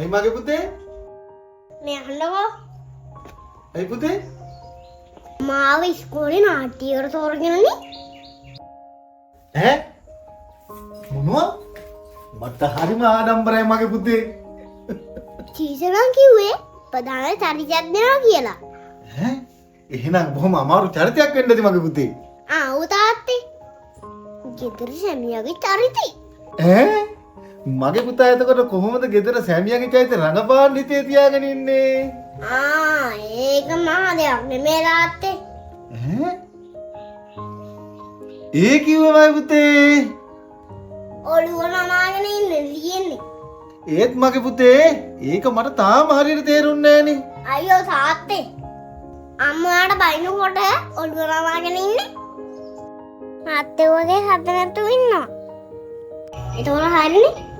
ඇයි මගේ පුතේ? මේ අහන්නකෝ. ඇයි පුතේ? මාව ඉස්කෝලේ නාට්‍යයකට තෝරගෙනනේ. ඈ? මොනවා? මට හරිම ආඩම්බරයි මගේ පුතේ. ටීචර් නම් කිව්වේ ප්‍රධාන චරිතයක් දෙනවා කියලා. ඈ? එහෙනම් බොහොම අමාරු චරිතයක් වෙන්න ඇති මගේ පුතේ. ආ ඔව් තාත්තේ. ගෙදර සැමියාගේ චරිතي. ඈ? මගේ පුතා එතකොට කොහොමද ගෙදර සැමියාගේ චරිත රඟපාන්න හිතේ තියාගෙන ඉන්නේ? ආ ඒක මහා දෙයක් නෙමේ තාත්තේ. ඈ? ඒ කිව්වේ මගේ පුතේ. ඔළුව නමාගෙන ඉන්න තියෙන්නේ. ඒත් මගේ පුතේ ඒක මට තාම හරියට තේරුන්නේ නෑනේ. අයියෝ තාත්තේ. අම්මාට බයිනකොට ඔළුව නමාගෙන ඉන්නේ. තාත්තේ වගේ හද නැතුව ඉන්නවා. එතකොට හරිනේ.